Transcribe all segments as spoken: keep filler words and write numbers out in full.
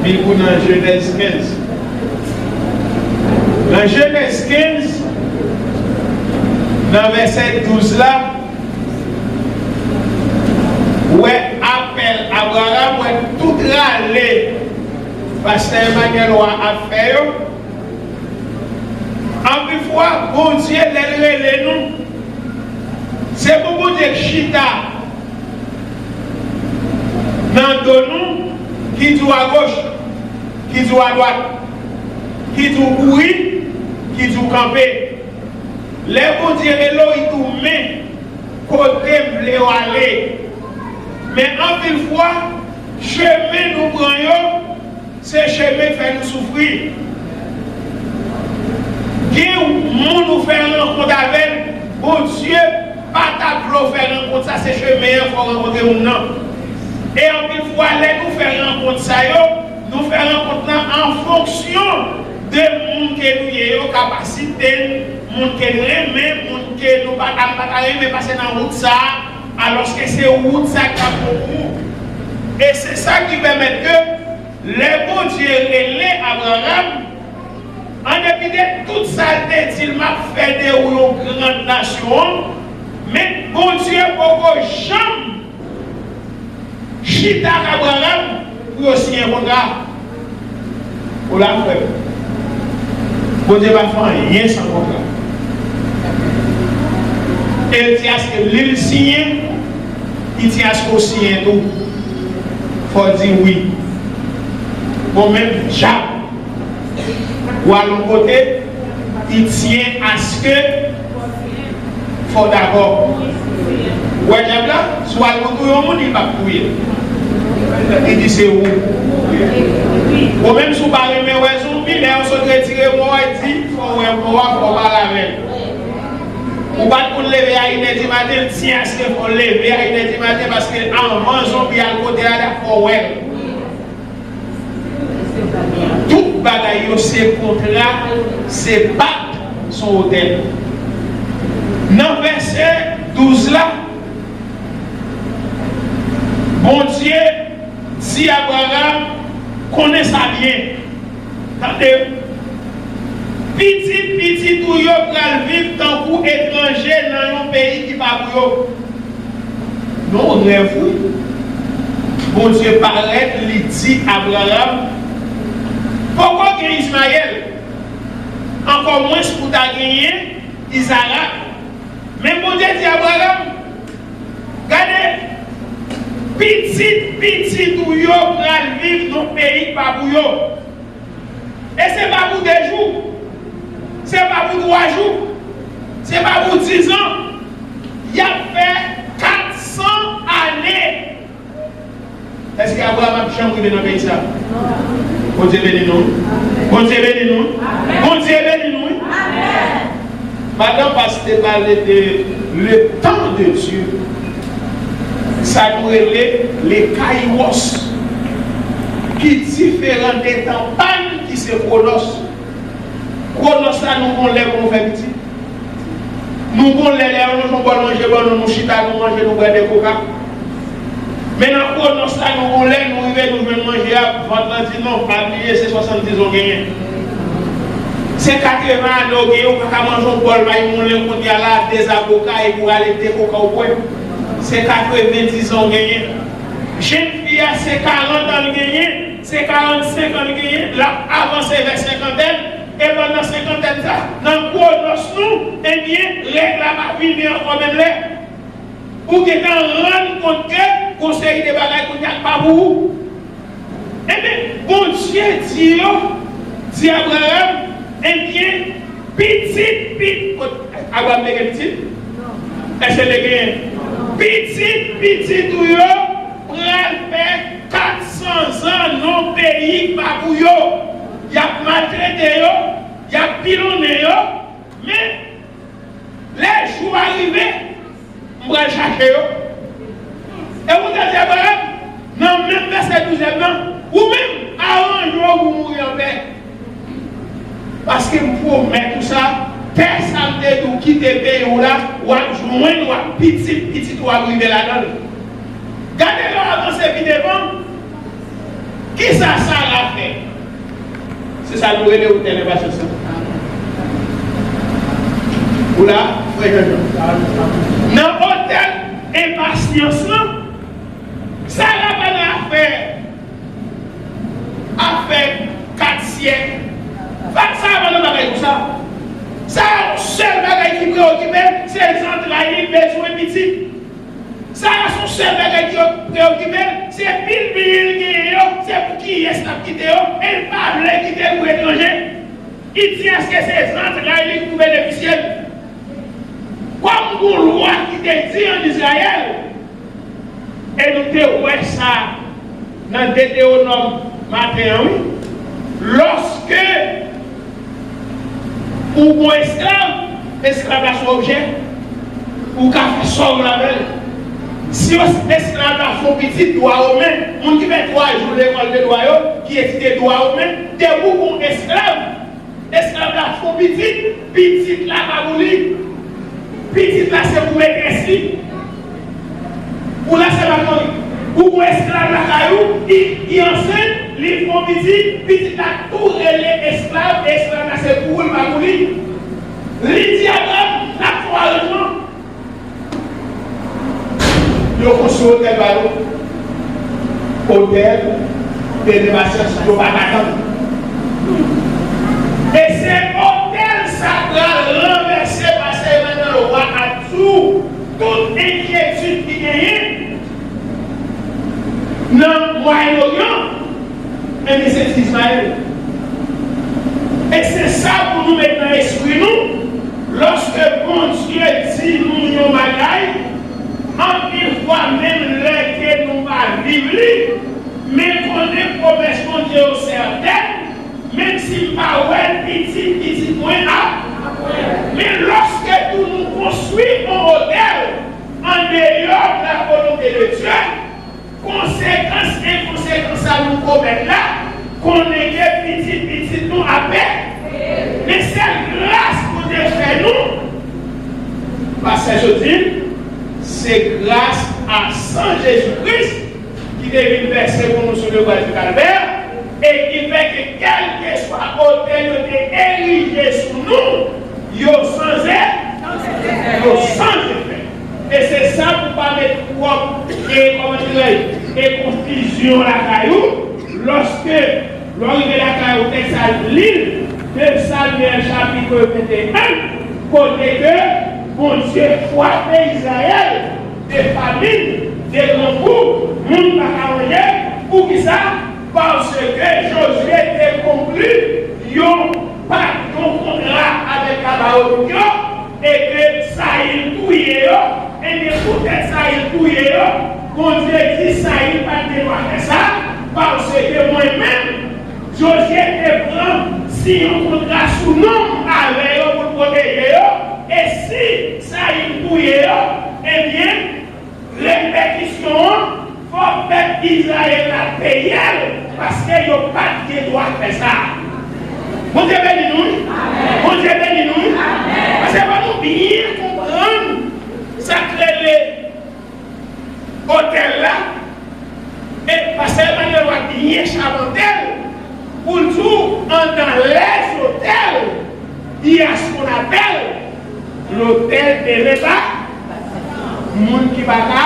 Li pou nan Jenèz kenz. Nan Jenèz kenz, nan vèsè douz la, ou wè apèl Abraram, ou wè tout rale Pastè Emmanuel Roy ap fè yo. Anpil fwa, Bondye, lè l rele nou, se pou Bondye chita nan do nou, ki di w agoch, ki di w adwat, ki di w kouri, ki di w kanpe. Lè Bondye rele w, li di w men kote m vle w ale. Men anpil fwa, chemen nou pran yo, se chemen k fè nou soufri. Gen moun ou fè rankont avè l, Bondye pa t ap vle w fè rankont sa, se chemen an fè w rankontre moun nan. E anpil fwa, lè nou fè rankont sa yo, nou fè rankont lan an fonksyon de moun ke nou ye yo, kapasite n, moun ke n renmen, moun ke nou pa, n pa ta renmen pase nan wout sa a, alòske se wout sa k ap bon pou ou. E se sa ki pèmèt ke lè Bondye rele Abraram, an depi de tout sa l te di l, "M ap fè de ou yon gran nasyon" an, men Bondye poko janm chita ak Abraram pou yo siyen kontra. Ou la, frè m? Bondye pa fè anyen san kontra. E l di aske li l siyen, li di aske w siyen tou. Fò w di wi. Bon, menm djab, w al yon kote, li tyen aske fò w dakò. Ou wè djab la, si w al pou touye yon moun, li p ap touye. Li di se ou. Ou menm, si w pa renmen wè zonbi, lè yo sot retire mò a, li di fò w wè mò a, fò w pale avè l. Ou pa t konn leve a inè di maten, l tyen aske fò w leve a inè di maten, paske anvan zonbi al kote a la, fò w wè l. Tout bagay yo se kontra, se pak sou wotè. Nan vèsè douz la, Bondye di Abraram, konnen sa byen. Tande, pitit pitit ou yo pral viv tankou etranje nan yon peyi ki pa pou yo. Non, rèv, wi. Bondye parèt, li di Abraram, poko gen Izmayèl, ankò mwens pou ta genyen Izarak. Men Bondye di Abraram, gade, pitit pitit ou yo pral viv nan peyi k pa pou yo. E se pa pou de jou, se pa pou twa jou, se pa pou dizan. Y ap fè katsan ane. Èske Abraram ap janm rive nan peyi sa? Bondye beni nou. Bondye beni nou. Bondye beni nou, wi. Madan Pas te pale de le temps de Dieu. Sa nou rele le kairos, ki diferan de tan pa n ki se kwonos. Kwonos la, nou gon lè pou nou fè pitit. Nou gon lè, lè yo lonje yon bòl manje ban nou, nou chita, nou manje, nou bwè de koka. Men nan kwonos la, nou gon lè, nou rive, nou jwenn manje a, vant lan di non, pa bliye, se swasanndiz an w genyen. Se katreven ane w genyen, ou pa ka manje yon bòl may moulen kounye a la, de zaboka, epi w rale de koka w bwè. Se katrevendiz an w genyen. Jèn fi a, se karant an l genyen, se karannsenk an l genyen, l ap avanse vè senkantèn, e pandan senkantèn sa, nan kwonos nou, ebyen, règ la pa vini ankò menm lè. Ou gentan rann kont ke gon seri de bagay kounye a k pa pou ou. Ebyen, Bondye di yo, di Abraram, ebyen, pitit, pit-, kot Abraram te gen pitit? Èske te genyen? Pitit, pitit ou yo pral fè katsan zan nan peyi k pa pou yo. Y ap maltrete yo, y ap pilonnen yo, men lè jou a rive, m pral chache yo. E Bondye di Abraram, nan menm vèsè douzèm nan, ou menm, aranje w pou w mouri anpè. Paske m pwomèt ou sa, tè sa m te di w kite peyi w la, w ap jwenn, w ap pitit pitit ou ap rive ladan l. Gade lè w avanse pi devan, kisa Sara fè? Se sa nou rele otèl enpasyans lan. Ou la, frè Jean-Jean? Nan otèl enpasyans lan, Sara pa nan afè, afè kat syèk. Fèt Sara pa nan bagay konsa. Sara, yon sèl bagay ki preokipe l, se zantray li bezwen pitit. Sara, se yon sèl bagay ki preokipe l, se pil byen l genyen yo, se pou kiyès l ap kite yo, e l pa vle kite l pou etranje. Li di èske se zantray li ki pou benefisye l. Kòm gon lwa ki te di ann Izrayèl, e nou te wè sa nan Detewonòm maten an, wi. Lòske ou gon esklav, esklav la se yon objè, ou ka fè sa w vle avè l. Si esklav la fè yon pitit, dwa women, moun ki fè twa jou lekòl de dwa yo, ki etidye dwa women, depi w gon esklav, esklav la fè yon pitit, pitit la pa pou li. Pitit la se pou metrès li. Ou la se pa pou li. Ou gon esklav lakay ou, li, li ansent, li fè yon pitit, pitit la tou rele esklav, esklav la se pou ou, li pa pou li. Li di Abraram, n ap fè yon aranjman. Yo konstwi otèl ba yo. Otèl de lepasyans, yo pa t atann. E se otèl sa pral ranvèse, pastè Emmanuel Roy ap di w, tout enkyetid ki genyen nan Mwayen Oryan, ebyen, se ti Izmayèl. E se sa pou nou met nan espri nou, lòske Bondye di nou yon bagay, anpil fwa, menm lè ke nou pa viv li, men konnen pwomès Bondye yo sètèn, menm si m pa wè l, pitit pitit mwen ap. Men lòske tou nou konstwi yon otèl andeyò de la volonté de Dieu, konsekans e konsekans sa nou komèt la, konnen ke pitit pitit nou ap pè. Men sèl gras Bondye fè nou, pastè Jodin, se gras a san Jezi Kris ki te vin vèse pou nou sou lebwa di Kalvè, e ki fè ke kèlkeswa otèl yo te erije sou nou, yo san ze-, yo san zefè. E se sa pou pa met twòp, e, kòman dirèj, e konfizyon lakay ou, lòske lè w rive lakay ou, tèks la li l, de Samyèl chapit venteyen, kote ke Bondye frape Izrayèl de famin, de grangou, moun pa ka manje. Poukisa? Paske Jozye te konkli yon pak, yon kontra avèk Gabawonik yo, e ke Sayil touye yo, ebyen, poutèt Sayil touye yo, Bondye di Sayil pa t gen dwa fè sa, paske mwen menm, Jozye te pran, siyen yon kontra sou non m avè yo pou l pwoteje yo, e si Sayil touye yo, ebyen, repèkisyon an, fò pèp Izrayèl la peye l, paske yo pa t gen dwa fè sa. Bondye beni nou, wi. Bondye beni nou, wi. Paske fò nou byen konprann sa k rele otèl la, e pastè Emmanuel Roy byen chavante l pou l di w, anndan lèzotèl, il y a ce qu'on appelle l'autel de repas. Moun ki pa ka,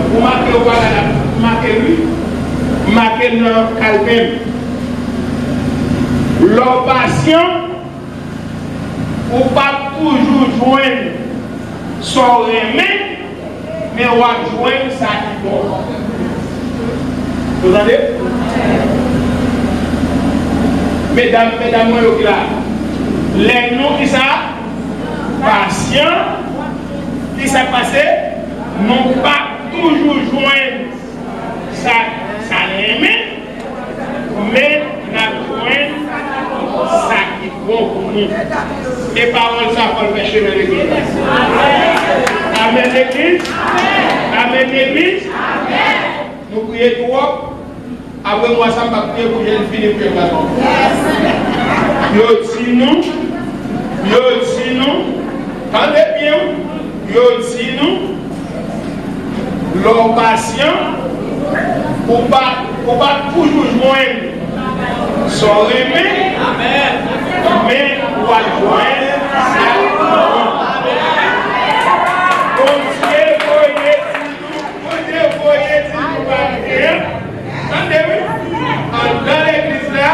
ou make, ou pa ka make, wi, make nan kalbèm. Lè w pasyan, ou p ap toujou jwenn sa w renmen, men w ap jwenn sa ki bon. Ou tande? Medam, medam mwen yo ki la, lè nou ki sa? Pasyan, ki sa k pase? Nou p ap toujou jwenn sa, sa n renmen, men n ap jwenn sa ki bon pou nou. E pawòl sa fò l fè chemen legliz. Amèn legliz. Amèn legliz. Nou priye twòp. Apre mwa sa, m p ap priye pou jen fini priye pral. Yo di nou, yo di nou, tande byen, wi. Yo di nou, lè w pasyan, ou pa, ou pa toujou jwenn Sa w renmen, men w al jwenn sa ki bon. Bondye voye ti nou, Bondye voye ti nou pa gen. Tande wi, anndan legliz la,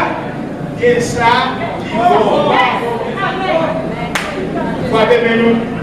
gen sa ki bon. Frape men nou.